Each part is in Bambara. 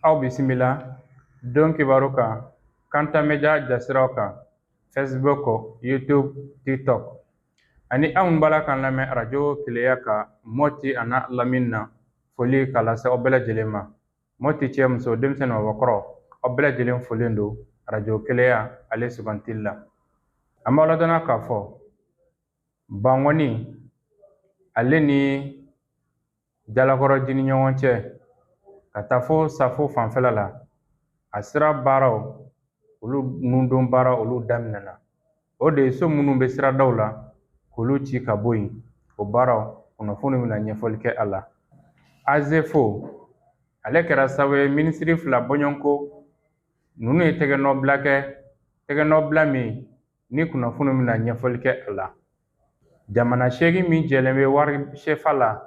Aw bisimila don kibaru kan Kanta Media jasiraw kan, Facebook, YouTube, TikTok, ani anw b'a la k'an lamɛn arajo Keleya kan Mɔti a n'a lamini na. Foli k'a lase aw bɛɛ lajɛlen ma, Mɔti cɛ, muso, denmisɛnnin, mabɔkɔrɔ, aw bɛɛ lajɛlen folen don arajo Keleya ale sugantili la. An b'aw ladɔnniya k'a fɔ Bankɔni ale ni Jalakɔrɔji ni ɲɔgɔn cɛ ka taa fo Safo fanfɛla la, a sira baaraw, olu nundon baara, olu daminɛna. O de ye so minnu bɛ siradaw la k'olu ci ka bɔ yen, o baaraw kunnafoni bɛna ɲɛfɔli kɛ a la. Azefo ale kɛra sababu ye minisiri fila bɔɲɔgɔnko ninnu ye tɛgɛnɔbila kɛ, tɛgɛnɔbila min ni kunnafoni bɛna ɲɛfɔli kɛ a la. Jamana 8 min jɛlen bɛ wari sefa la,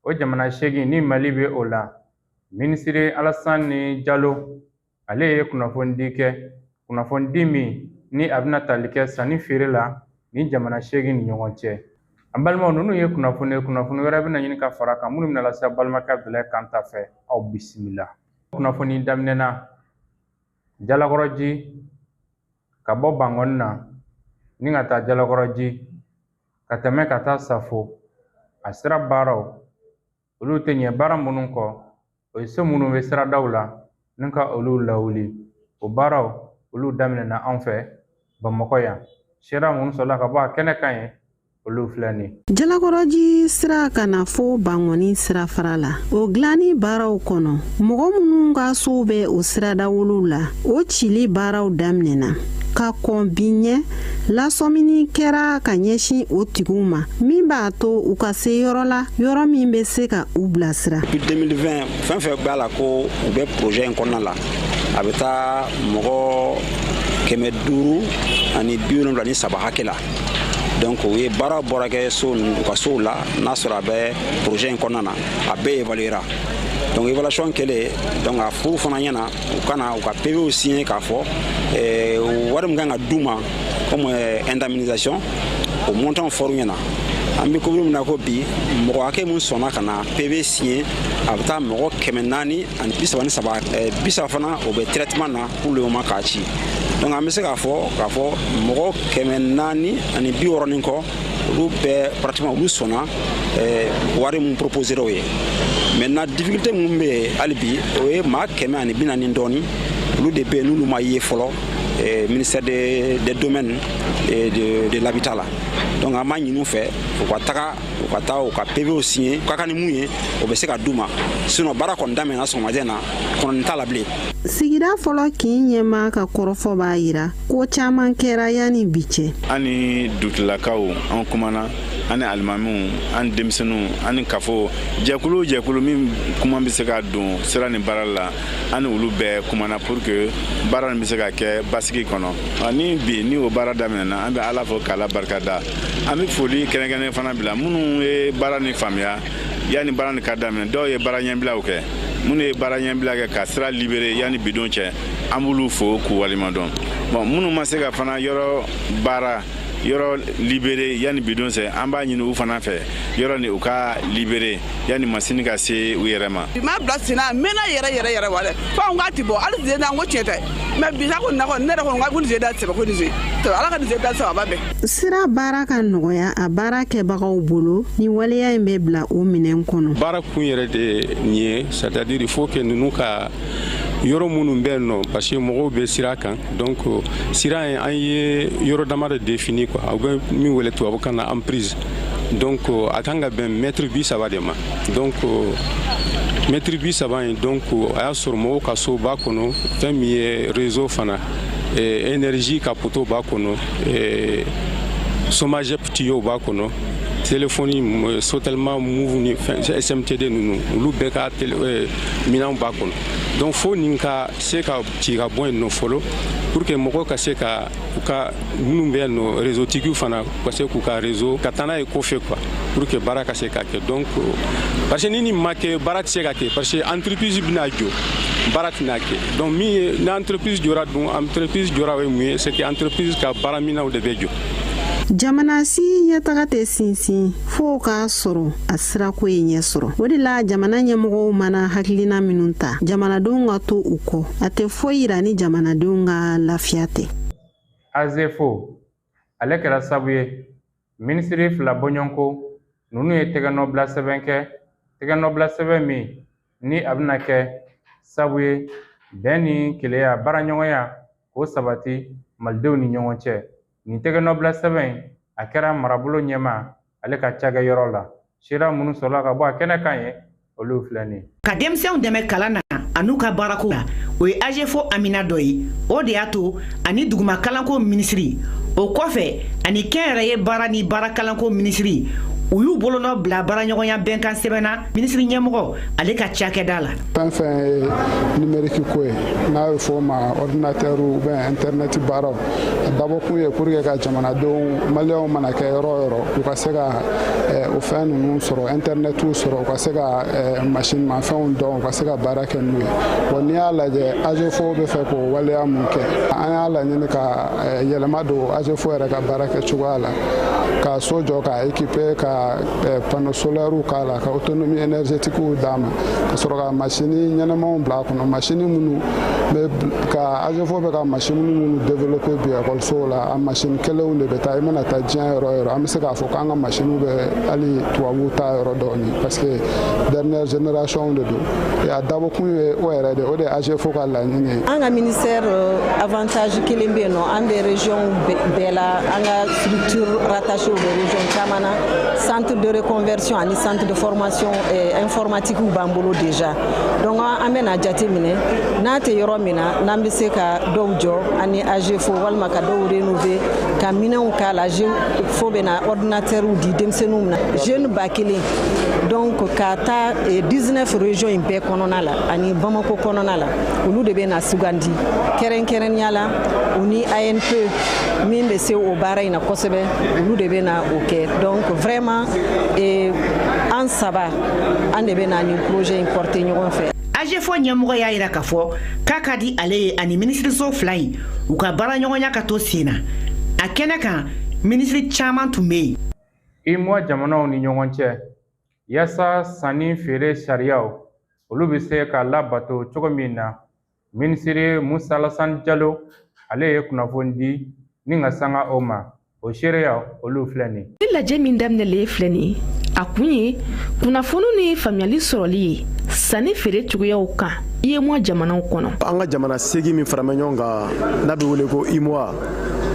o jamana 8 ni Mali bɛ o la, minisiri Alasani Jalo ale ye kunnafonidi kɛ, kunnafonidi min ni a bɛna tali kɛ sanni feere la ni jamana 8 ni ɲɔgɔn cɛ. An balimaw, ninnu ye kunnafoni ye, kunnafoni wɛrɛ bɛna ɲini ka fara kan minnu bɛna lase balimakɛ Abudulayi Kanta fɛ. Aw bisimila. Kunnafoni daminɛna Jalakɔrɔji, ka bɔ Bankɔni na ni ka taa Jalakɔrɔji, ka tɛmɛ ka taa Safo, a sira baaraw olu tɛ ɲɛ baara minnu kɔ, o ye so minnu bɛ siradaw la ni ka olu lawuli, o baaraw olu daminɛna anw fɛ Bamakɔ yan. Sira minnu sɔrɔla ka bɔ a kɛnɛ kan ye, olu filɛ nin. Jalakɔrɔji sira ka na fo Bankɔni sirafara la, o dilanni baaraw kɔnɔ, mɔgɔ minnu ka sow bɛ o siradawolow la, o cili baaraw daminɛna. Ka kɔn bi ɲɛ, lasɔmini kɛra ka ɲɛsin o tigiw ma min b'a to u ka se yɔrɔ la, yɔrɔ min bɛ se ka u bilasira. Depuis 2020, fɛn fɛn b'a la ko u bɛ projet in kɔnɔna la, a bɛ taa mɔgɔ 573 hakɛ la. Donc u ye baara bɔra kɛ so u ka sow la, n'a sɔrɔ a bɛ projet in kɔnɔna na, a bɛɛ évaluera. Donc évaluation kɛlen, donc a furu fana ɲɛna u ka na u ka PV signé k'a fɔ wari min kan ka d'u ma comme indemnisation, o montant fɔr'u ɲɛna. An bɛ ko min na ko bi, mɔgɔ hakɛ min sɔnna ka na PV signé, a bɛ taa mɔgɔ 433, 30 fana o bɛ traitement na pour le moment k'a ci. Donc an bɛ se k'a fɔ mɔgɔ 460 ni kɔ, olu bɛɛ pratiquement olu sɔnna wari mun proposé o ye. Maintenant, difficulté mun bɛ yen hali bi, o ye maa 140 dɔɔni, olu de bɛ yen n'olu ma ye fɔlɔ ministère des Domaines et de l'Habitat la. Donc an b'a ɲini u fɛ u ka taga u ka PV signé, u ka kan ni mun ye, o bɛ se ka d'u ma. Sinon baara kɔni daminɛna sɔgɔmada in na, kɔnɔni t'a la bilen. Sigida fɔlɔ kin ɲɛmaa ka kɔrɔfɔ b'a yira ko caman kɛra yanni bi cɛ. An ni dugutigilakaw an kumana, an ni alimamiw, an ni denmisɛnninw, an ni kafo jɛkulu o jɛkulu min kuma bɛ se ka don sira ni baara la, an ni olu bɛɛ kumana pour que baara nin bɛ se ka kɛ basigi kɔnɔ. Ni bi ni o baara daminɛna, an bɛ Ala fo k'Ala barika da. An bɛ foli kɛrɛnkɛrɛnnen fana bila minnu ye baara nin faamuya yanni baara nin ka daminɛ. Dɔw ye baara ɲɛbilaw kɛ, minnu ye baara ɲɛbila kɛ ka sira libéré yanni bidon cɛ, an b'olu fo k'u waleɲuman dɔn. Bon, minnu ma se ka fana yɔrɔ baara yɔrɔ libéré yanni bidon cɛ, an b'a ɲini u fana fɛ yɔrɔ ni u ka libéré yanni masini ka se u yɛrɛ ma. Bi ma bila sen na, a mɛnna yɛrɛ yɛrɛ yɛrɛ wa dɛ, fo an k'a ti bɔ hali zen na, n ko tiɲɛ tɛ mɛ bi sa ko na kɔni, ne yɛrɛ kɔni ko nin zen da sɛbɛ ko nin zen Ala ka nin zen da sɛbɛ a bɛn. Sira baara ka nɔgɔya a baara kɛbagaw bolo, ni waleya in bɛ bila o minɛn kɔnɔ. Baara kun yɛrɛ de nin ye, c'est à dire il faut que ninnu ka yɔrɔ minnu bɛ yen nɔ, parce que mɔgɔw bɛ sira kan. Donc sira in, an ye yɔrɔ dama de défini quoi, u bɛ min wele tubabukan na emprise. Donc a kan ka bɛn mètre 30 de ma. Donc mètre 30 in, donc a y'a sɔrɔ mɔgɔw ka so b'a kɔnɔ, fɛn min ye réseau fana, énergie ka poteau b'a kɔnɔ, Somagep tuyau b'a kɔnɔ, téléphone Sotelma, Moov ni fɛn SMTD ninnu, olu bɛɛ ka minɛnw b'a kɔnɔ. Donc fo nin ka se ka ci ka bɔ yen nɔ fɔlɔ pour que mɔgɔw ka se ka u ka minnu bɛ yen nɔ, réseau tigiw fana ka se k'u ka réseau ka taa n'a ye kɔfɛ quoi, pour que baara ka se ka kɛ. Donc parce que ni nin ma kɛ, baara tɛ se ka kɛ, parce que entreprise bɛna jɔ, baara tɛna kɛ. Donc min ye ni entreprise jɔra dun, entreprise jɔra, o ye mun ye? C'est que entreprise ka baaraminɛnw de bɛ jɔ. Jamana si ɲɛtaga tɛ sinsin fo k'a sɔrɔ a sirako ye ɲɛ sɔrɔ. O de la, jamana ɲɛmɔgɔw mana hakilina minnu ta, jamanadenw ka to u kɔ. A tɛ foyi yira ni jamanadenw ka lafiya tɛ. AGEFAU, ale kɛra sabu ye minisiri fila bɔɲɔgɔnko ninnu ye tɛgɛnɔbila sɛbɛn kɛ, tɛgɛnɔbila sɛbɛn min ni a bɛna kɛ sabu ye bɛn ni keleya, baaraɲɔgɔnya k'o sabati malidenw ni ɲɔgɔn cɛ. Nin tɛgɛnɔbila sɛbɛn in, a kɛra marabolo ɲɛmaa ale ka cakɛyɔrɔ la. Seereya minnu sɔrɔla ka bɔ a kɛnɛ kan ye, olu filɛ nin ye. Ka denmisɛnw dɛmɛ kalan na an'u ka baarako la, o ye AGEFAU amina dɔ ye. O de y'a to ani duguma kalanko minisiri, o kɔfɛ ani kɛnyɛrɛye baara ni baara kalanko minisiri, u y'u bolonɔ bila baaraɲɔgɔnya bɛnkan sɛbɛnna minisiri ɲɛmɔgɔ ale ka cakɛda la. Fɛn fɛn ye numérique ko ye, n'a bɛ fɔ o ma ordinateur ou bien internet baaraw, a dabɔkun ye pour que ka jamanadenw, maliyɛnw mana kɛ yɔrɔ o yɔrɔ, u ka se ka o fɛn ninnu sɔrɔ, internet sɔrɔ, u ka se ka machine mafɛnw dɔn, u ka se ka baara kɛ n'u ye. Bon, n'i y'a lajɛ, AGEFAU bɛ fɛ k'o waleya mun kɛ, an y'a laɲini ka yɛlɛma don AGEFAU yɛrɛ ka baara kɛ cogoya la, ka so jɔ, k'a équiper, ka panneau solaire k'a la, ka autonomie énergétique d'a ma, ka sɔrɔ ka machine ɲɛnamaw bila a kɔnɔ, machine minnu bɛ ka AGEFAU bɛ ka machine minnu développer bi ekɔlisow la, a machine kelenw de bɛ taa. I mana taa diɲɛ yɔrɔ o yɔrɔ, an bɛ se k'a fɔ k'an ka machine bɛ hali tubabuw ta yɔrɔ dɔɔni, parce que dernière génération de don. A dabɔkun ye o yɛrɛ de, o de ye AGEFAU ka laɲini ye. An ka ministère, avantage kelen bɛ yen nɔ, an bɛ région bɛɛ la, an ka structure rattachée bɛ région caman na. Centre de reconversion ani centre de formation informatique b'an bolo déjà. Donc an bɛna jate minɛ n'a tɛ yɔrɔ min na, n'an bɛ se ka dɔw jɔ ani AGEFAU, walima ka dɔw rénover, ka minɛnw k'a la. AGEFAU bɛna ordinateur di denmisɛnninw ma, jeune 1000. Donc ka taa 19 régions in bɛɛ kɔnɔna la ani Bamako kɔnɔna la, olu de bɛna sugandi kɛrɛnkɛrɛnnenya la. U ni ANPE min bɛ se o baara in na kosɛbɛ, olu de bɛna o kɛ. Donc vraiment, an saba, an de bɛna nin projet in porter ɲɔgɔn fɛ. AGEFAU ɲɛmɔgɔ y'a yira k'a fɔ k'a ka di ale ye ani minisiriso fila in, u ka baaraɲɔgɔnya ka to sen na. A kɛnɛ kan, minisiri caman tun bɛ yen. UEMOA jamanaw ni ɲɔgɔn cɛ, yaasa sanni feere sariyaw olu bɛ se ka labato cogo min na, minisiri Musa Alasani Jalo, ale ye kunnafoni di ni ka sanga o ma. O seereyaw, olu filɛ nin. Ni lajɛ min daminɛlen filɛ nin ye, a kun ye kunnafoni ni faamuyali sɔrɔli ye sanni feere cogoyaw kan UEMOA jamanaw kɔnɔ. An ka jamana 8 min farama ɲɔgɔn kan, n'a bɛ wele ko UEMOA,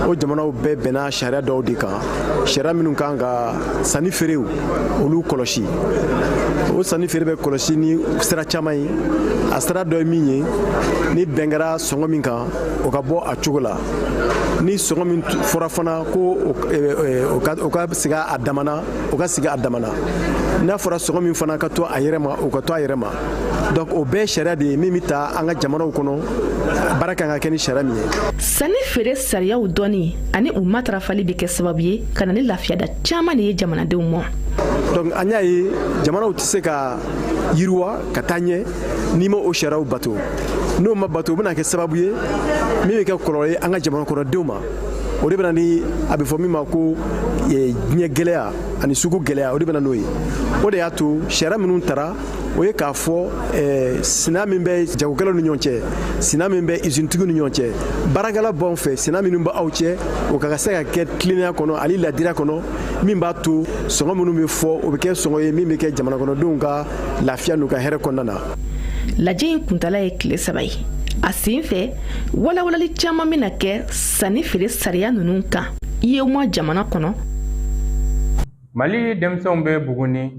o jamanaw bɛɛ bɛnna sariya dɔw de kan, sariya minnu kan ka sanni feerew olu kɔlɔsi. O sanni feere bɛ kɔlɔsi ni sira caman ye. A sira dɔ ye min ye, ni bɛn kɛra sɔngɔ min kan, o ka bɔ a cogo la. Ni sɔngɔ min fɔra fana ko o ka sigi a damana, o ka sigi a damana. N'a fɔra sɔngɔ min fana ka to a yɛrɛ ma, o ka to a yɛrɛ ma. Donc o bɛɛ ye sariya de ye min bɛ ta an ka jamanaw kɔnɔ, baara kan ka kɛ ni sariya min ye. Sanni feere sariyaw dɔnni ani u matarafali bɛ kɛ sababu ye ka na ni lafiyada caman de ye jamanadenw ma. Donc an y'a ye, jamanaw tɛ se ka yiriwa ka taa ɲɛ n'i ma o sariyaw bato. N'o ma bato, o bɛna kɛ sababu ye min bɛ kɛ kɔlɔlɔ ye an ka jamana kɔnɔdenw ma. O de bɛna ni a bɛ fɔ min ma ko diɲɛ gɛlɛya ani sugu gɛlɛya, o de bɛna n'o ye. O de y'a to sariya minnu tara, o ye k'a fɔ sina min bɛ jagokɛlaw ni ɲɔgɔn cɛ, sina min bɛ usinetigiw ni ɲɔgɔn cɛ, baarakɛla b'anw fɛ, sina minnu bɛ aw cɛ, o ka se ka kɛ tilennenya kɔnɔ ani ladiriya kɔnɔ, min b'a to sɔngɔ minnu bɛ fɔ, o bɛ kɛ sɔngɔ ye min bɛ kɛ jamana kɔnɔdenw ka lafiya n'u ka hɛrɛ kɔnɔna na. Lajɛ in kuntala ye tile 3 ye. A sen fɛ, walawalali caman bɛna kɛ sanni feere sariya ninnu kan UEMOA jamana kɔnɔ. Mali denmisɛnw bɛ Buguni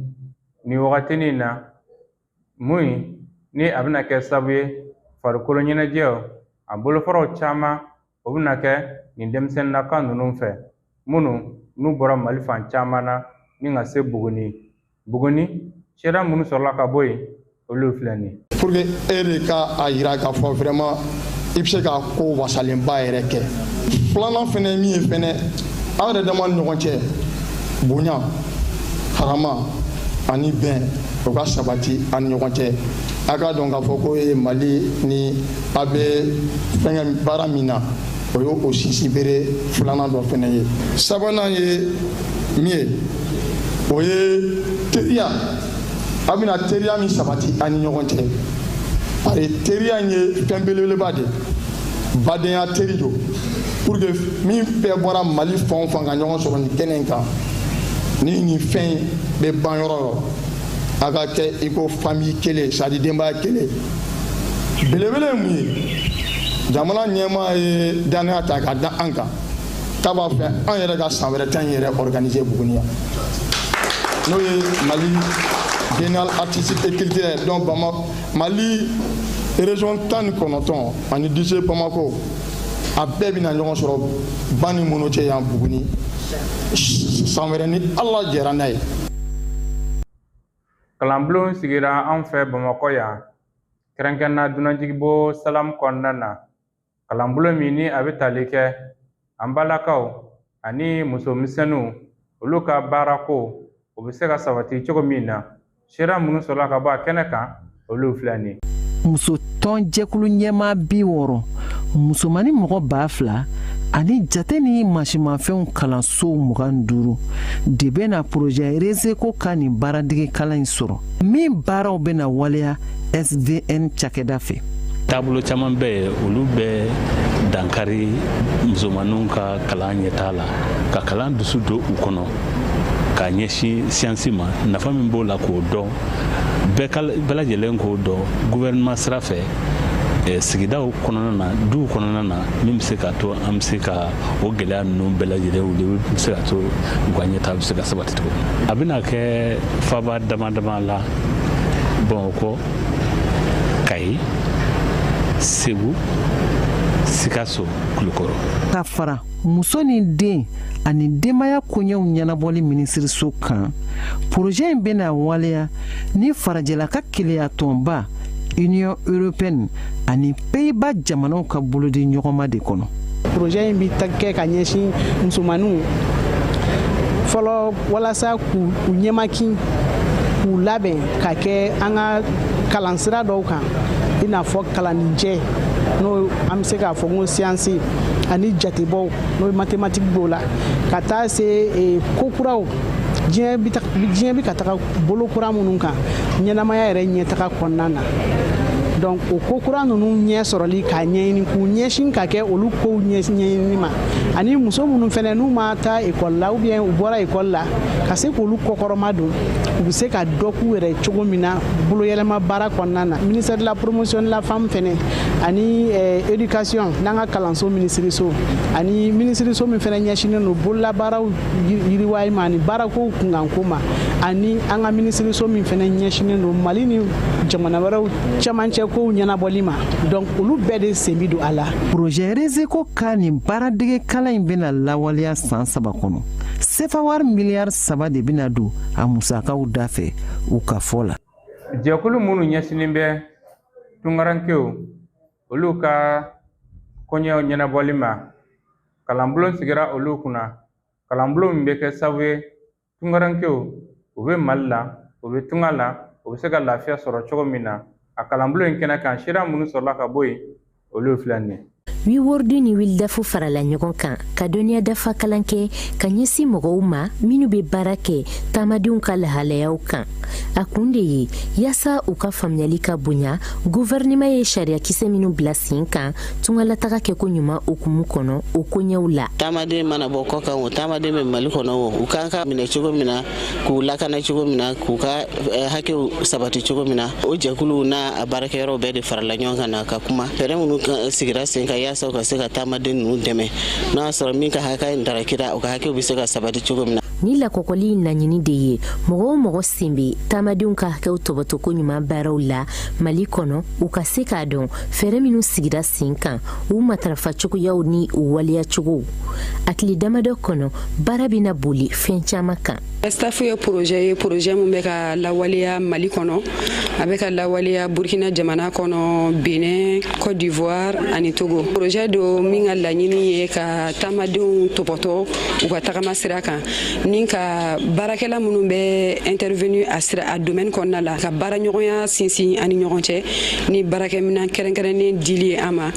nin wagatinin na, mun ni a bɛna kɛ sababu ye farikolo ɲɛnajɛw a bolofaraw caman, o bɛna kɛ nin denmisɛnninnaka ninnu fɛ, minnu n'u bɔra Mali fan caman na ni ka se Buguni. Buguni seereya minnu sɔrɔla ka bɔ yen, olu filɛ nin ye. Pour que e de ka a yira k'a fɔ vraiment i bɛ se ka ko wasalenba yɛrɛ kɛ. Filanan fɛnɛ ye min ye fɛnɛ, aw yɛrɛ dama ni ɲɔgɔn cɛ, bonya, karama ani bɛn, o ka sabati an ni ɲɔgɔn cɛ. A k'a dɔn k'a fɔ ko ye Mali ni a bɛ fɛnkɛ baara min na. O ye o sinsin bere filanan dɔ fɛnɛ ye. Sabanan ye min ye, o ye teriya. A bɛna teriya min sabati an ni ɲɔgɔn cɛ, bari teriya in ye fɛn belebeleba de ye, badenya teri don, pour que min bɛɛ bɔra Mali fan o fan ka ɲɔgɔn sɔrɔ nin kɛnɛ in kan, ni nin fɛn in bɛ ban yɔrɔ o yɔrɔ, a ka kɛ i ko famille kelen, c'est à dire denbaya kelen. Belebele ye mun ye? Jamana ɲɛmaa ye danaya ta k'a da an kan k'a b'a fɛ an yɛrɛ ka san wɛrɛ ta in yɛrɛ organiser Buguni yan, n'o ye Mali Biennale artistique et culturelle. Donc Bamako, Mali région 19 ani DC Bamako, a bɛɛ bɛna ɲɔgɔn sɔrɔ ba ni minnu cɛ yan Buguni san wɛrɛ, ni Ala jɛra n'a ye. Kalanbulon sigira an fɛ Bamakɔ yan, kɛrɛnkɛrɛnna dunanjigibo Salam kɔnɔna na. Kalanbulon min ni a bɛ tali kɛ an balakaw ani musomisɛnninw, olu ka baarako o bɛ se ka sabati cogo min na, seereya minnu sɔrɔla ka bɔ a kɛnɛ kan, olu filɛ nin ye. Muso tɔn jɛkulu ɲɛmaa 60, musomani mɔgɔ 2000 ani jate ni masimafɛnw kalansow 25 de bɛna projet Reseco ka nin baaradege kalan in sɔrɔ, min baaraw bɛna waleya SVN cakɛda fɛ. Taabolo caman bɛ yen, olu bɛ dankari musomaninw ka kalan ɲɛtaa la, ka kalan dusu don u kɔnɔ k'a ɲɛsin siyansi ma. Nafa min b'o la, k'o dɔn, bɛɛ lajɛlen k'o dɔn, gouvernement sira fɛ, sigidaw kɔnɔna na, duw kɔnɔna na, min bɛ se k'a to an bɛ se ka o gɛlɛya ninnu bɛɛ lajɛlen wuli, bɛ se ka to u ka ɲɛtaa bɛ se ka sabati cogo min. A bɛna kɛ faba dama dama la: Bamakɔ, Kayi, Segu, Sikaso, Kulukɔrɔ. Ka fara muso ni den ani denbaya koɲɛw ɲɛnabɔli minisiriso kan, projet in bɛna waleya ni farajɛla ka keleya tɔnba Union européenne ani Pays-Bas jamanaw ka bolodi ɲɔgɔnma de kɔnɔ. Projet in bi kɛ ka ɲɛsin musomaninw fɔlɔ, walasa k'u ɲɛmakin, k'u labɛn ka kɛ an ka kalansira dɔw kan, i n'a fɔ kalanninjɛ, n'o an bɛ se k'a fɔ ko siyansi ani jatebɔw, n'o ye mathématique b'o la, ka taa se ko kuraw, diɲɛ bɛ ka taga bolo kura minnu kan ɲɛnamaya yɛrɛ ɲɛtaga kɔnɔna na. Donc o ko kura ninnu ɲɛ sɔrɔli, k'a ɲɛɲini, k'u ɲɛsin ka kɛ olu kow ɲɛɲinini ma, ani muso minnu fɛnɛ n'u ma taa ekɔli la ou bien u bɔra ekɔli la, ka se k'olu kɔkɔrɔma don, u bɛ se ka dɔ k'u yɛrɛ cogo min na boloyɛlɛma baara kɔnɔna na. Ministère de la Promotion de la Femme fɛnɛ ani éducation, n'an ka kalanso minisiriso, ani minisiriso min fɛnɛ ɲɛsinnen don bololabaaraw yiriwali ma ani baarakow kunkanko ma, ani an ka minisiriso min fɛnɛ ɲɛsinnen don Mali ni jamana wɛrɛw cɛmancɛ kow ɲɛnabɔli ma, donc olu bɛɛ de sen bi don a la. Projet Reseco ka nin baaradege kalan in bɛna lawaleya san 3 kɔnɔ. Sefa wari miliyari 3 de bɛna don a musakaw da fɛ, u ka fɔ la. Jɛkulu minnu ɲɛsinnen bɛ tunkarankew olu ka koɲɛw ɲɛnabɔli ma, kalanbulon sigira olu kunna, kalanbulon min bɛ kɛ sababu ye tunkarankew u bɛ Mali la, u bɛ tunga la, u bɛ se ka lafiya sɔrɔ cogo min na. A kalanbulon in kɛnɛ kan, seereya minnu sɔrɔla ka bɔ yen, olu filɛ nin ye. WeWorld ni WILDAF farala ɲɔgɔn kan ka dɔnniya dafa kalan kɛ ka ɲɛsin mɔgɔw ma minnu bɛ baara kɛ taamadenw ka lahalayaw kan. A kun de ye yaasa u ka faamuyali ka bonya guvɛrɛnɛma ye sariyakisɛ minnu bila sen kan tungalataga kɛko ɲuman hukumu kɔnɔ, o koɲɛw la. Taamaden mana bɔ kɔ kan, o taamaden bɛ Mali kɔnɔ, o u kan ka minɛ cogo min na, k'u lakana cogo min na, k'u ka hakɛw sabati cogo min na, o jɛkuluw n'a baarakɛyɔrɔw bɛɛ de farala ɲɔgɔn kan na ka kuma fɛɛrɛ minnu sigira sen kan yaasa u ka se ka taamaden ninnu dɛmɛ, n'a y'a sɔrɔ min ka hakɛ darakira, u ka hakɛw bɛ se ka sabati cogo min na. Ni lakɔkɔli in laɲini de ye mɔgɔ o mɔgɔ sen bɛ taamadenw ka hakɛw tɔbɔtɔko ɲuman baaraw la Mali kɔnɔ, u ka se k'a dɔn fɛɛrɛ minnu sigira sen kan, u matarafa cogoyaw ni u waleyacogow. A tile damadɔ kɔnɔ, baara bɛna boli fɛn caman kan. Staff ye projet ye, projet min bɛ ka lawaleya Mali kɔnɔ, a bɛ ka lawaleya Burkina jamana kɔnɔ, Benin, Côte d'Ivoire ani Togo. Projet don min ka laɲini ye ka taamadenw tɔpɔtɔ u ka tagama sira kan. Ni ka baarakɛla minnu bɛ intervenu a sira a domaine kɔnɔna la, ka baaraɲɔgɔnya sinsin ani ɲɔgɔn cɛ ni baarakɛminɛn kɛrɛnkɛrɛnnen dili ye an ma.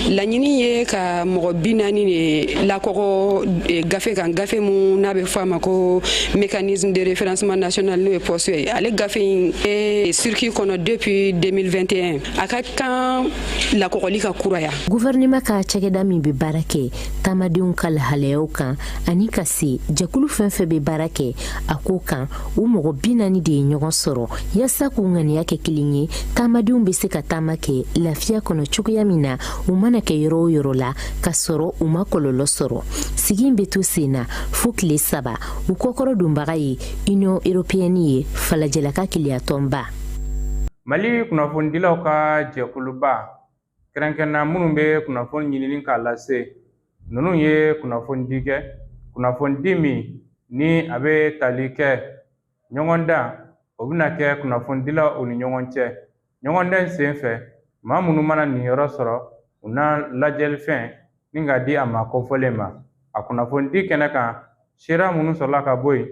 Laɲini ye ka mɔgɔ 40 de lakɔgɔ gafe kan, gafe mun n'a bɛ fɔ a ma ko mécanisme de référencement national, n'o ye poste ye. Ale gafe in ye circuit kɔnɔ depuis 2021, a ka kan lakɔgɔli ka kuraya. Guvɛrɛnɛma ka cakɛda min bɛ baara kɛ taamadenw ka lahalayaw kan ani ka se jɛkulu fɛn fɛn bɛ baara kɛ a ko kan, u mɔgɔ 40 de ye ɲɔgɔn sɔrɔ yaasa k'u ŋaniya kɛ kelen ye, taamadenw bɛ se ka taama kɛ lafiya kɔnɔ cogoya min na, u mana kɛ yɔrɔ o yɔrɔ la, ka sɔrɔ u ma kɔlɔlɔ sɔrɔ. Sigi in bɛ to sen na fo tile 3. U kɔkɔrɔ donbaga ye Union européenne ye, falajɛla ka kelenyatɔnba. Mali kunnafonidilaw ka jɛkuluba, kɛrɛnkɛrɛnna minnu bɛ kunnafoni ɲinini k'a lase, ninnu ye kunnafonidi kɛ, kunnafonidi min ni a bɛ tali kɛ ɲɔgɔndan o bɛna kɛ kunnafonidilaw u ni ɲɔgɔn cɛ. Ɲɔgɔndan in sen fɛ, maa minnu mana niyɔrɔ sɔrɔ, u na lajɛlifɛn ni ka di a ma kofɔlen ma. A kunnafonidi kɛnɛ kan, seereya minnu sɔrɔla ka bɔ yen,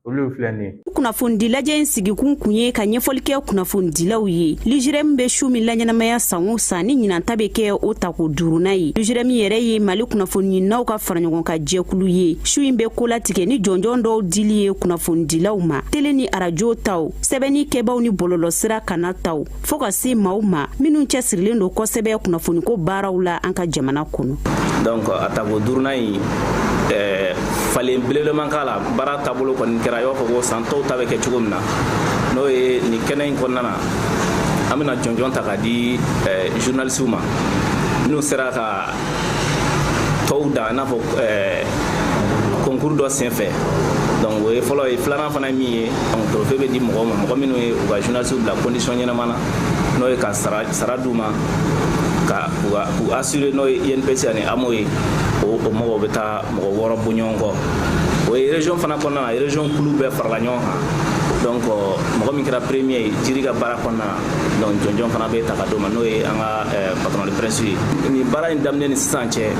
olu filɛ nin ye. Kunnafonidi lajɛ in sigikun kun ye ka ɲɛfɔli kɛ kunnafonidilaw ye Lujirɛmu bɛ su min laɲɛnamaya san o san, ni ɲinanta bɛ kɛ o tako duurunan ye. Lujirɛmu yɛrɛ ye Mali kunnafoniɲininaw ka faraɲɔgɔn ka jɛkulu ye. Su in bɛ kolatigɛ ni jɔnjɔn dɔw dili ye kunnafonidilaw ma, tele ni arajo taw, sɛbɛnni kɛbaw ni bɔlɔlɔsira kana taw, fɔɔ ka se maaw ma minnu cɛsirilen don kosɛbɛ kunnafoniko baaraw la an ka jamana kɔnɔ. Donc a tako duurunan in, falen belebeleman k'a la. Baara taabolo kɔni kɛra i b'a fɔ ko san tɔw ta bɛ kɛ cogo min na, n'o ye nin kɛnɛ in kɔnɔna na, an bɛna jɔnjɔn ta ka di journalisiw ma n'u sera ka tɔw dan, i n'a fɔ concours dɔ senfɛ. Donc o ye fɔlɔ ye. Filanan fana ye min ye, donc trophée bɛ di mɔgɔw ma, mɔgɔ minnu ye u ka journalisiw bila condition ɲɛnama na, n'o ye ka sara d'u ma, ka u ka k'u assurer, n'o ye INPS ani AMO ye. O mɔgɔw bɛ taa mɔgɔ 6 bɔ ɲɔgɔn kɔ. O ye région fana kɔnɔna na, région kulu bɛɛ farala ɲɔgɔn kan. Donc mɔgɔ min kɛra premier ye jiri ka baara kɔnɔna na, donc jɔnjɔn fana bɛ ta ka d'o ma, n'o ye an ka patron de presse ye. Nin baara in daminɛ ni sisan cɛ,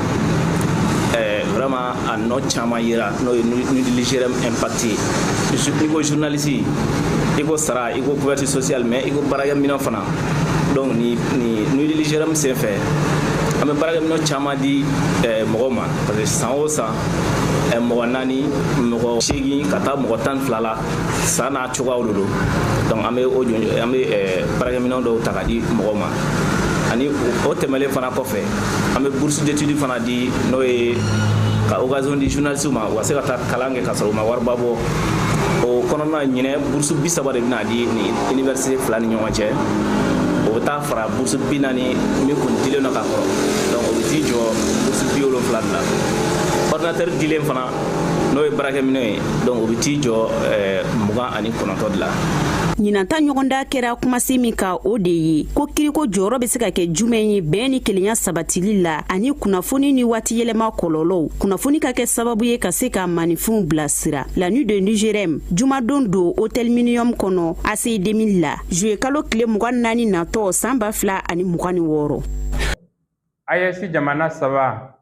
vraiment a nɔ caman yera, n'o ye Nuit de l'IGRM impact ye. I ko journaliste, i ko sara, i ko couverture sociale, mais i ko baarakɛminɛn fana. Donc ni Nuit de l'IGRM senfɛ, an bɛ baarakɛminɛn caman di mɔgɔw ma, parce que san o san, mɔgɔ 4, mɔgɔ 8 ka taa mɔgɔ 12 la, san n'a cogoyaw de don. Donc an bɛ o an bɛ baarakɛminɛn dɔw ta ka di mɔgɔw ma. Ani o tɛmɛlen fana kɔfɛ, an bɛ bourse d'études fana di, n'o ye ka occasion di journalistes ma, u ka se ka taa kalan kɛ ka sɔrɔ u ma wariba bɔ. O kɔnɔna ɲinɛ, bourse 30 de bɛna di ni université 2 ni ɲɔgɔn cɛ. O bɛ taa fara bourse 40 min kun dilen don ka kɔrɔ, donc o bɛ t'i jɔ bourse 70 de la. Ordinateur dilen fana, n'o ye baarakɛminɛn ye, donc o bɛ t'i jɔ 29 de la. Ɲinanta ɲɔgɔnda kɛra kumasen min ka, o de ye ko kiriko jɔyɔrɔ bɛ se ka kɛ jumɛn ye bɛn ni kelenya sabatili la, ani kunnafoni ni waati yɛlɛma kɔlɔlɔw, kunnafoni ka kɛ sababu ye ka se ka maninfinw bilasira. La Nuit de l'IGRM, jumadon don, Hôtel Millennium kɔnɔ, ACI 2000 la, juillet kalo tile 24 natɔ san 2026. AES jamana saba,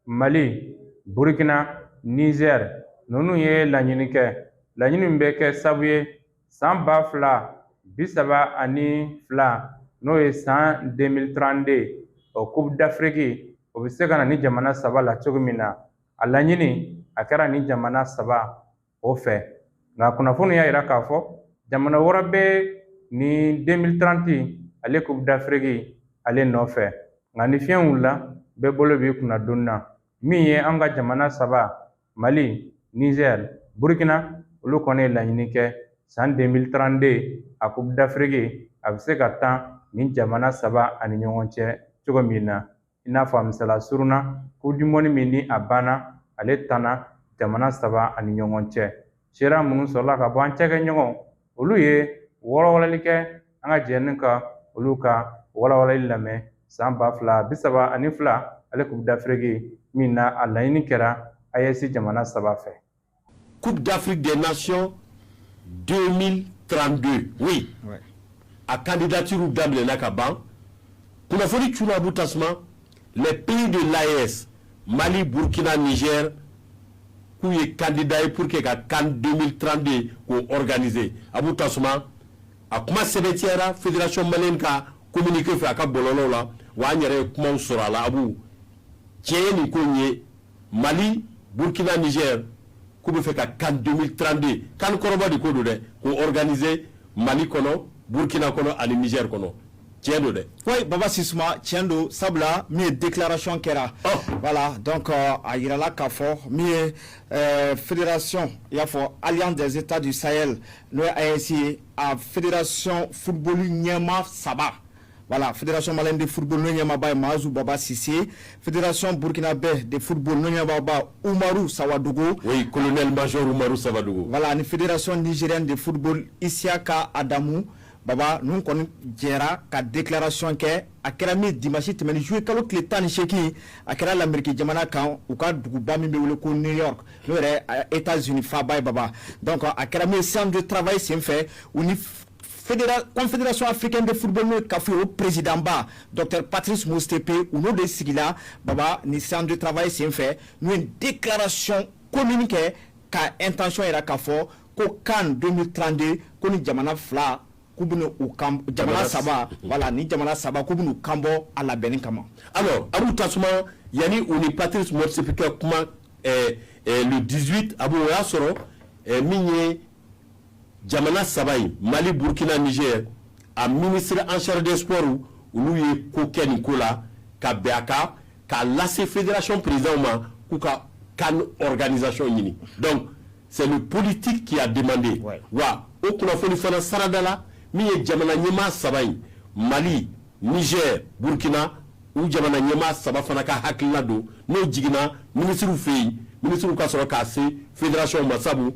Mali, Burkina, Niger, ninnu ye laɲini kɛ, laɲini min bɛ kɛ sababu ye san 2032, n'o ye san 2032, o Coupe d'Afrique o bɛ se ka na ni jamana saba la cogo min na. A laɲini a kɛra ni jamana saba o fɛ, nka kunnafoni y'a yira k'a fɔ jamana wɛrɛ bɛ ni 2030 ale Coupe d'Afrique ale nɔfɛ. Nka ni fiɲɛ wulila, bɛɛ bolo b'i kunna donni na. Min ye an ka jamana saba, Mali, Niger, Burkina, olu kɔni ye laɲini kɛ san 2032 a Coupe d'Afrique a bɛ se ka tan ni jamana saba ani ɲɔgɔn cɛ cogo min na. I n'a fɔ a misaliya surunna, Coupe du monde min ni a banna, ale tanna jamana saba ani ɲɔgɔn cɛ. Seereya minnu sɔrɔla ka bɔ an cɛkɛɲɔgɔnw, olu ye wɔlɔwɔlɔli kɛ. An ka jɛni ka olu ka walawalali lamɛn san 2032 ale Coupe d'Afrique min na a laɲini kɛra AES jamana saba fɛ. Coupe d'Afrique des Nations 2032, oui. A candidature daminɛna ka ban. Kunnafoni cunna abu tasuma, les pays de l'AES, Mali, Burkina, Niger, K'u ye candidat ye pour que ka CAN 2032 k'o organiser. Abu Tasuma, a kuma sɛbɛntiyara fédération malienne ka communiqué fɛ a ka bɔlɔlɔw la, wa an yɛrɛ ye kumaw sɔrɔ a la. Abu, tiɲɛ ye nin ko in ye, Mali, Burkina, Niger k'u bɛ fɛ ka CAN 2032, CAN kɔrɔba de ko don dɛ, k'o organiser Mali kɔnɔ, Burkina kɔnɔ ani Niger kɔnɔ. Tiɲɛ don dɛ? Oui, Baba Sisuma, tiɲɛ don, sabula min ye déclaration kɛra, voilà. Donc a yirala k'a fɔ min ye fédération, i y'a fɔ Alliance des États du Sahel, n'o ye AES ye, a fédération football ɲɛmaa saba, voilà: Fédération malienne de football, n'o ɲɛmaaba ye Mahazu Baba Sise; Fédération burkinabé de football, n'o ɲɛmaaba Umaru Sawadogo. Oui, colonel major Umaru Sawadogo. Voilà, ani Fédération nigérienne de football, Isiaka Adamu. Baba, ninnu kɔni jɛra ka déclaration kɛ. A kɛra min dimanche tɛmɛnen, juillet kalo tile 18, a kɛra Lamɛriki jamana kan, u ka duguba min bɛ wele ko New York, n'o yɛrɛ États-Unis faaba ye, Baba. Donc a kɛra min séance de travail senfɛ, u ni Confédération africaine de football, n'o ye CAF ye, o président ba docteur Patrice Motsepe, u n'o de sigila, Baba, ni séance de travail senfɛ, n'u ye déclaration commune kɛ ka intention yira k'a fɔ ko CAN 2032, ko ni jamana fila k'u bɛna u kan, jamana saba, voilà, ni jamana saba k'u bɛna u kan bɔ a labɛnni kama. Alors Abu Tasuma, yanni u ni Patrice Motsepe ka kuma le 18, Abu, o y'a sɔrɔ min ye jamana saba in, Mali, Burkina, Niger, a ministre en charge des sports, olu ye ko kɛ nin ko la ka bɛn a kan k'a lase fédération président ma k'u ka CAN organisation ɲini. Donc c'est le politique qui a demandé. Wa o kunnafoni fana sarada la, min ye jamana ɲɛmaa saba in, Mali, Niger, Burkina, u jamana ɲɛmaa saba fana ka hakilina don, n'o jiginna ministres fɛ yen, ministres ka sɔrɔ k'a se fédération ma, sabu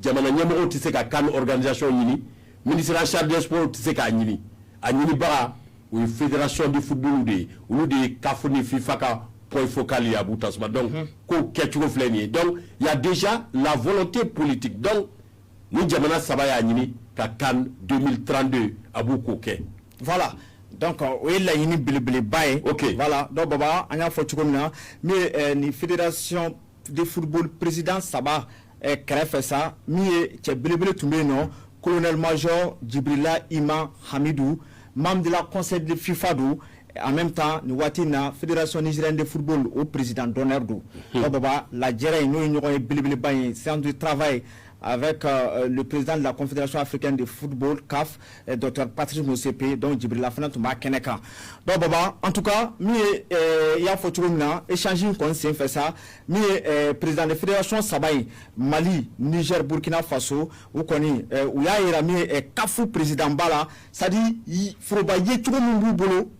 jamana ɲɛmɔgɔw tɛ se ka CAN organisation ɲini, ministre en charge des sports tɛ se k'a ɲini. A ɲinibaga, o ye fédération de football de ye, olu de ye CAF ni FIFA ka point focal ye, Abu Tasuma. Donc kow kɛcogo filɛ nin ye. Donc il y a déjà la volonté politique. Donc ni jamana saba y'a ɲini ka CAN 2032, a b'u k'o kɛ. Voilà, donc o ye laɲini belebeleba ye. Voilà, donc Baba, an y'a fɔ cogo min na, min ye nin fédération de football président saba kɛrɛfɛ sa, min ye cɛ belebele tun bɛ yen nɔ, colonel major Djibrila Ima Hamidou, membre de la conseil de FIFA don, en même temps nin waati in na Fédération nigérienne de football, o président d'honneur don. Donc Baba, lajɛrɛ in, n'o ye ɲɔgɔn ye belebeleba ye, séance de travail avec le président de la Confédération africaine de football, CAF, Dr Patrice Motsepe. Donc Djibrila fana tun b'a kɛnɛ kan. Donc Baba, en tout cas, min ye i y'a fɔ cogo min na, échange in kɔni sen fɛ sa, min ye président de fédération saba in, Mali, Niger, Burkina Faso, u kɔni u y'a yira min ye CAF président ba la, c'est à dire foroba ye cogo min b'u bolo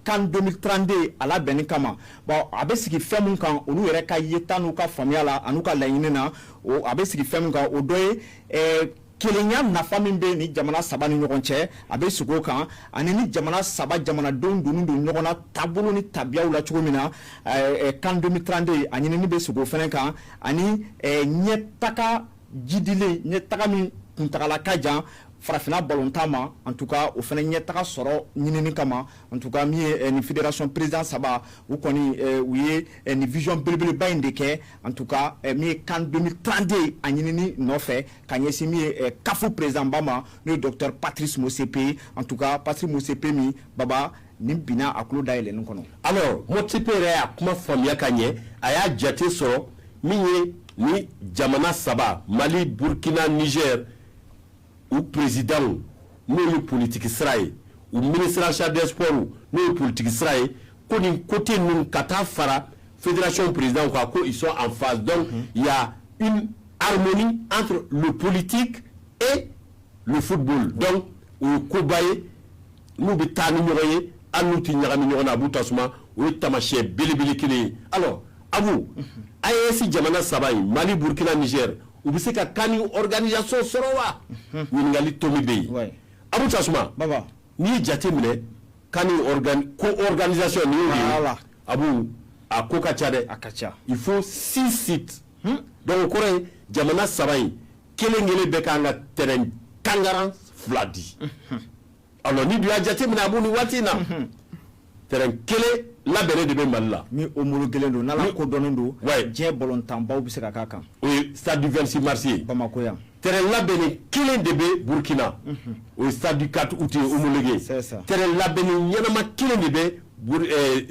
CAN 2032 a labɛnni kama. Bon, a bɛ sigi fɛn mun kan, olu yɛrɛ ka yeta n'u ka faamuya la an'u ka laɲini na, o a bɛ sigi fɛn mun kan, o dɔ ye kelenya nafa min bɛ ni jamana saba ni ɲɔgɔn cɛ, a bɛ sigi o kan, ani ni jamana saba jamanadenw donnen don ɲɔgɔn na taabolo ni tabiyaw la cogo min na. CAN 2032 a ɲinini bɛ sigi o fɛnɛ kan, ani ɲɛtaga jidilen, ɲɛtaga min kuntagala ka jan farafinna balontan ma, en tout cas o fana ɲɛtaga sɔrɔ ɲinini kama. En tout cas, min ye nin fédération président saba, u kɔni u ye nin vision belebeleba in de kɛ, en tout cas min ye CAN 2032 a ɲinini nɔfɛ ka ɲɛsin min ye CAF président ba ma, n'o ye docteur Patrice Motsepe. En tout cas Patrice Motsepe min, Baba, nin binna a tulo dayɛlɛnni kɔnɔ. Alors Motsepe yɛrɛ y'a kuma faamuya ka ɲɛ, a y'a jate sɔrɔ min ye ni jamana saba, Mali, Burkina, Niger, u président n'o ye politique sira ye, u ministre en charge des sports n'o ye politique sira ye, ko nin côté ninnu ka taa fara fédération président kan, ko ils sont en phase. Donc il y a une harmonie entre le politique et le football. Donc o ye koba ye n'u bɛ taa ni ɲɔgɔn ye, hali n'u tɛ ɲagami ɲɔgɔn na. Abu Tasuma, o ye taamasiyɛn belebele kelen ye. Alors Abu, AES jamana saba in, Mali, Burkina, Niger, u bɛ se ka CAN organisation sɔrɔ wa? Ɲininkali tomi bɛ yen. Abu Tasuma, n'i ye jate minɛ, CAN ko organisation nin y'o de ye. Abu, a ko ka ca dɛ. A ka ca. Il faut six sites. Donc o kɔrɔ ye jamana saba in kelen kelen bɛɛ kan ka terrain tangaran fila di. Alors ni dun y'a jate minɛ, Abu, nin waati in na, terrain kelen labɛnnen de bɛ Mali la. Min homologué don, n'ala kodɔnnen don, diɲɛ balontanbaw bɛ se ka k'a kan. O ye le stade du 26 mars ye. Bamakɔ yan. Terrain labɛnnen kelen de bɛ Burkina, o ye stade du 4 août ye, homologué. C'est ça. Terrain labɛnnen ɲɛnama kelen de bɛ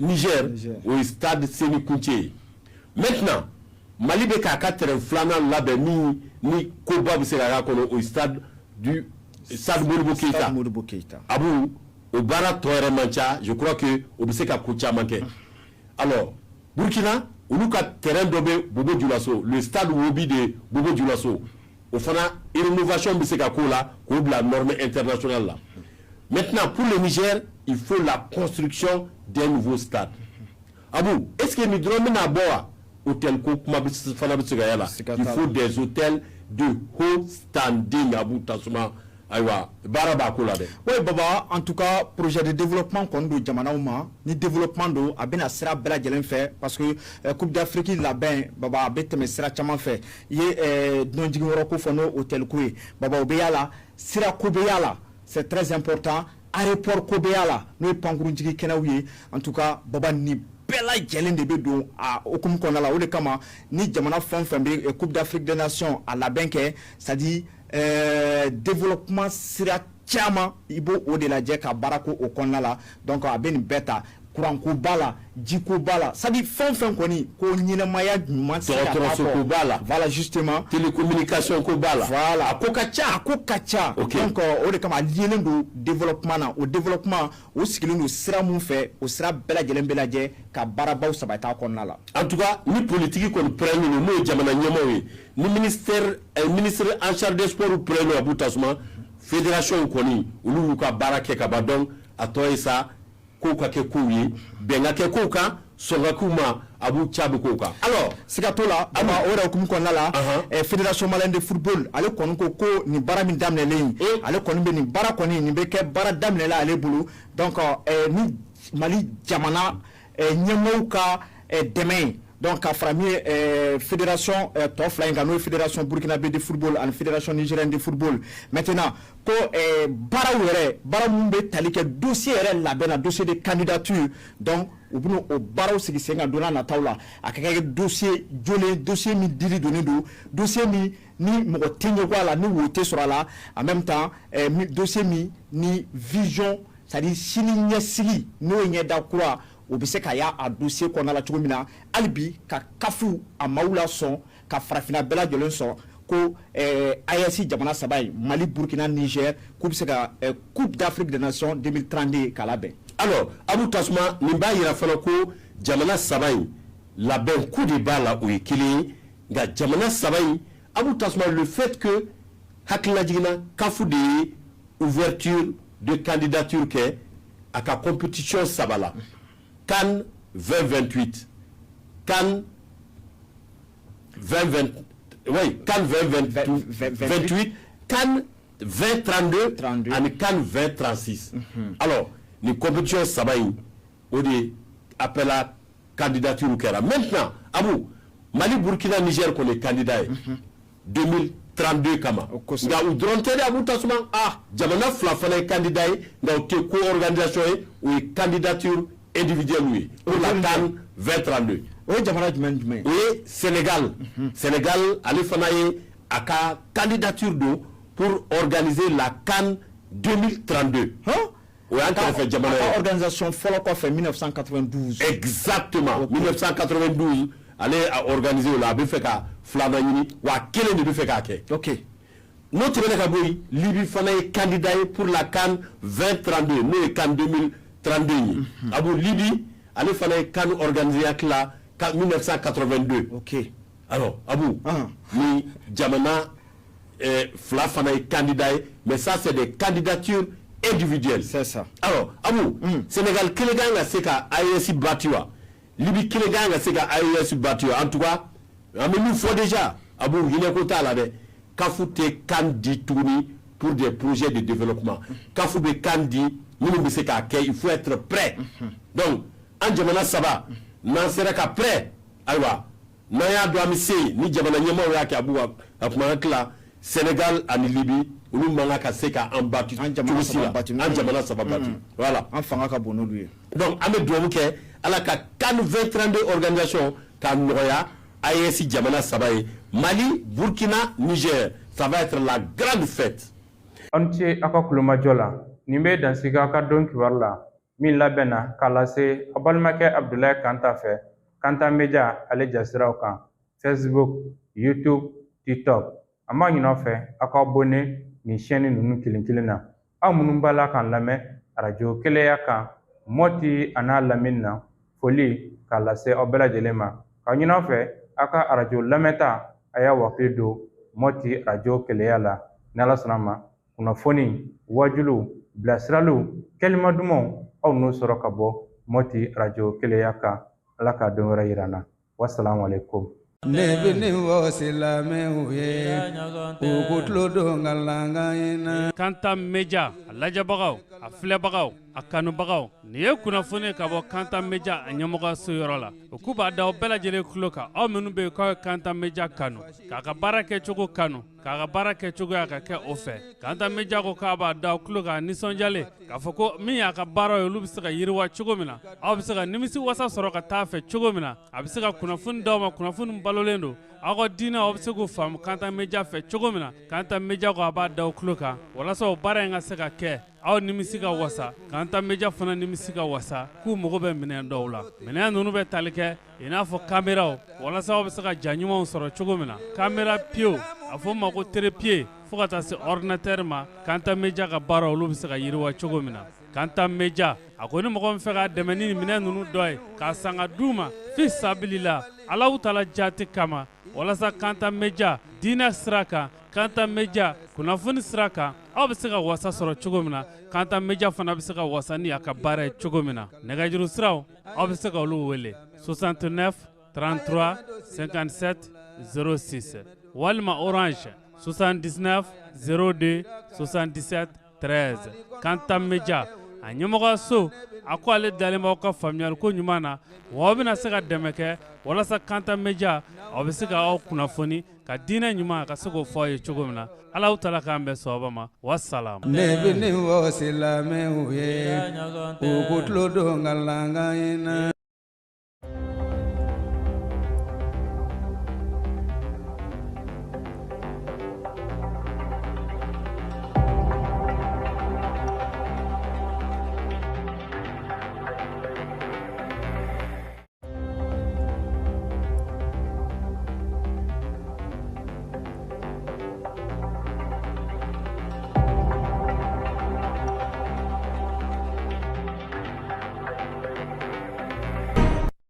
Niger, o ye stade Seyni Kountché ye. Maintenant, Mali bɛ k'a ka terrain filanan labɛn min ni koba bɛ se ka k'a kɔnɔ, o ye stade Modibo Keïta. Stade Modibo Keïta. Abu, o baara tɔ yɛrɛ man ca, je crois que o bɛ se ka ko caman kɛ. Alors, Burkina, olu ka terrain dɔ bɛ Bobo Dioulasso, le stade Wobi de Bobo Dioulasso, o fana rénovation bɛ se ka k'o la k'o bila norme internationale la. Maintenant, pour le Niger, il faut la construction d'un nouveau stade. Abu, est-ce que nin dɔrɔn bɛna bɔ wa? Hôtel ko kuma bɛ fana bɛ se ka y'a la. Il faut des hôtels de haut standing. Abu Tasuma, ayiwa, baara b'a ko la dɛ. Oui Baba, en tout cas projet de développement kɔni don jamanaw ma. Ni développement don, a bɛna sira bɛɛ lajɛlen fɛ, parce que Coupe d'Afrique labɛn, Baba, a bɛ tɛmɛ sira caman fɛ. I ye dunanjigiyɔrɔ ko fɔ, n'o hôtel ko ye, Baba, o bɛ y'a la. Sira ko bɛ y'a la, c'est très important. Aéroport ko bɛ y'a la, n'o ye pankurunjigi kɛnɛw ye. En tout cas Baba, nin bɛɛ lajɛlen de bɛ don a hokumu kɔnɔna la. O de kama ni jamana fɛn o fɛn bɛ Coupe d'Afrique des Nations a labɛn kɛ, c'est à dire développement sira caman, i b'o o de lajɛ ka baara ko o kɔnɔna la. Donc a bɛ nin bɛɛ ta, kuranko b'a la, jiko b'a la, c'est à dire fɛn o fɛn kɔni ko ɲɛnɛmaya ɲuman tɛ se ka taa kɔ. Dɔgɔtɔrɔso ko b'a la. Voilà, justement. Télécommunication ko b'a la. Voilà. A ko ka ca. A ko ka ca. Donc o de kama a liélen don développement na. O développement o sigilen don sira mun fɛ, o sira bɛɛ lajɛlen bɛ lajɛ ka baarabaw sabati a kɔnɔna la. En tout cas, ni politique kɔni pɛrɛnnen don, n'o ye jamana ɲɛmaaw ye, ni ministère ministre en charge des sports pɛrɛnnen don, Abu Tasuma, fédération kɔni, olu y'u ka baara kɛ ka ban. Donc a tɔ ye sa kow ka kɛ kow ye, bɛn ka kɛ kow kan, sɔn ka k'u ma, a b'u ca bɛ kow kan. Alors, siga t'o la Baba, o yɛrɛ hukumu kɔnɔna la, fédération malienne de football, ale kɔni ko ko nin baara min daminɛlen, ale kɔni bɛ nin baara kɔni, nin bɛ kɛ baara daminɛla ale bolo. Donc ni Mali jamana ɲɛmaaw ka dɛmɛ ye, donc ka fara min ye fédération tɔ fila in kan, n'o ye fédération burkinabé de football ani fédération nigérienne de football. Maintenant ko baaraw yɛrɛ, baara mun bɛ tali kɛ dossier yɛrɛ labɛn na, dossier de candidature, donc u bɛna o baaraw sigi sen kan don n'a nataw la. A ka kɛ dossier jolen, dossier min dili donnen don, dossier min ni mɔgɔ tɛ ɲɛbɔ a la, ni wo tɛ sɔrɔ a la. En même temps, dossier min ni vision, c'est à dire sini ɲɛsigi, n'o ye ɲɛda kura, o bɛ se ka y'a a dossier kɔnɔna la cogo min na. Hali bi ka CAF a maaw la sɔn, ka farafinna bɛɛ lajɛlen sɔn ko AES jamana saba in, Mali, Burkina, Niger, k'u bɛ se ka Coupe d'Afrique des Nations 2032 k'a labɛn. Alors Abu Tasuma, nin b'a yira fana ko jamana saba in labɛn ko de b'a la, o ye kelen ye. Nka jamana saba in, Abu Tasuma, le fait que hakilila jiginna, CAF de ye ouverture de candidature kɛ a ka compétition saba la: CAN 2028, CAN 2020, oui, CAN 2028, CAN 2032 ani CAN 2036. Alors nin compétition saba in, o de appel à candidature kɛra. Maintenant Abu, Mali, Burkina, Niger kɔni ye candidat ye 2032 kama. Nka u dɔrɔn tɛ dɛ, Abu Tasuma. Ah, jamana fila fana ye candidat ye, nka o tɛ co-organisation ye, o ye candidature individuelle ye pour la CAN 2032. O ye jamana jumɛn jumɛn? O ye Sénégal. Sénégal, ale fana ye a ka candidature don pour organiser la CAN 2032. O y'an kɛrɛfɛ jamana ye. A ka organisation fɔlɔ kɔfɛ 1992. Exactement, 1992 ale a organisé o la. A bɛ fɛ ka filanan ɲini, wa kelen de bɛ fɛ k'a kɛ. N'o tɛmɛna ka bɔ yen, Libi fana ye candidat ye pour la CAN 2032, n'o ye CAN 2032 ye. Abu, Libi, ale fana ye CAN organisé hakili la 1982. Alors Abu, ni jamana fila fana ye candidat ye, mais ça c'est des candidatures individuelles. C'est ça. Alors Abu, Sénégal kelen kan ka se ka AES battu wa? Libi kelen kan ka se ka AES battu wa? En tout cas, an bɛ min fɔ déjà, Abu, hinɛ ko t'a la dɛ. CAF tɛ CAN di tuguni pour des projets de développement. CAF bɛ CAN di minnu bɛ se k'a kɛ, il faut être prêt. Donc an jamana saba, n'an sera ka prêt, ayiwa, n'an y'a dɔn an bɛ se yen, ni jamana ɲɛmaaw y'a kɛ, Abu, a kuma hakili la, Sénégal ani Libi, olu man kan ka se k'an battu cogo si la, an jamana saba battu. Voilà. An fanga ka bon n'olu ye. Donc an bɛ dugawu kɛ Ala ka CAN 2032 organisation k'a nɔgɔya AES jamana saba ye. Mali, Burkina, Niger. Ça va être la grande fête. Aw ni ce aw ka kulomajɔ la. Nin bɛ dansigi aw ka don kibaru la min labɛnna k'a lase aw balimakɛ Abudulayi Kanta fɛ, Kanta Media ale jasiraw kan, Facebook, YouTube, TikTok. An b'a ɲini aw fɛ aw ka abonné nin chaîne ninnu kelen kelen na. Aw minnu b'a la k'an lamɛn arajo Keleya kan Mɔti a n'a lamini na, foli k'a lase aw bɛɛ lajɛlen ma, k'a ɲini aw fɛ aw ka arajo lamɛnta a y'a wakili don Mɔti arajo Keleya la. Ni Ala sɔnna ma, kunnafoni, wajuliw, bilasiraliw, kɛlima dumanw, aw n'o sɔrɔ ka bɔ Mɔti arajo Keleya kan. Ala k'a don wɛrɛ yira an na. Wasalamu alaikum. Ne bɛ nin fɔ silamɛw ye, u k'u tulo don kalankan in na. Kanta Media a lajɛbagaw, a filɛbagaw, a kanubagaw, nin ye kunnafoni ka bɔ Kanta Media a ɲɛmɔgɔso yɔrɔ la. U k'u b'a da aw bɛɛ lajɛlen tulo kan, aw minnu bɛ yen k'aw ye Kanta Media kanu, k'a ka baara kɛcogo kanu, k'a ka baara kɛcogoya ka kɛ o fɛ. Kanta Media ko k'a b'a da aw tulo kan nisɔndiyalen k'a fɔ ko min y'a ka baara ye, olu bɛ se ka yiriwa cogo min na, aw bɛ se ka nimisi wasa sɔrɔ ka taa fɛ cogo min na, a bɛ se ka kunnafoni d'aw ma, kunnafoni balolen don aw ka diinɛ, aw bɛ se k'o faamu Kanta Media fɛ cogo min na. Kanta Media ko a b'a da aw tulo kan walasa o baara in ka se ka kɛ, aw nimisi ka wasa, Kanta Media fana nimisi ka wasa. K'u mago bɛ minɛn dɔw la, minɛn ninnu bɛ tali kɛ i n'a fɔ kameraw, walasa aw bɛ se ka ja ɲumanw sɔrɔ cogo min na, caméra pied, a fɔ ma ko trépied, fo ka taa se ordinateur ma, Kanta Media ka baara olu bɛ se ka yiriwa cogo min na. Kanta Media a ko ni mɔgɔ min fɛ k'a dɛmɛ ni minɛn ninnu dɔ ye k'a san ka d'u ma fi sabilila, Alahu taala jati kama, walasa Kanta Media diinɛ sira kan, Kanta Media kunnafoni sira kan, aw bɛ se ka wasa sɔrɔ cogo min na, Kanta Media fana bɛ se ka wasa ni a ka baara ye cogo min na. Nɛgɛjuru siraw, aw bɛ se ka olu wele 69 33 57 06 walima Orange 79 02 77 13. Kanta Media a ɲɛmɔgɔso a ko ale dalen b'aw ka faamuyali ko ɲuman na, wa aw bɛna se ka dɛmɛ kɛ walasa Kanta Media aw bɛ se ka aw kunnafoni ka diinɛ ɲuman ka se k'o fɔ aw ye cogo min na. Alahu taala k'an bɛn sawaba ma. Wasalaam. Ne bɛ nin fɔ silamɛw ye, u k'u tulo don kalankan in na.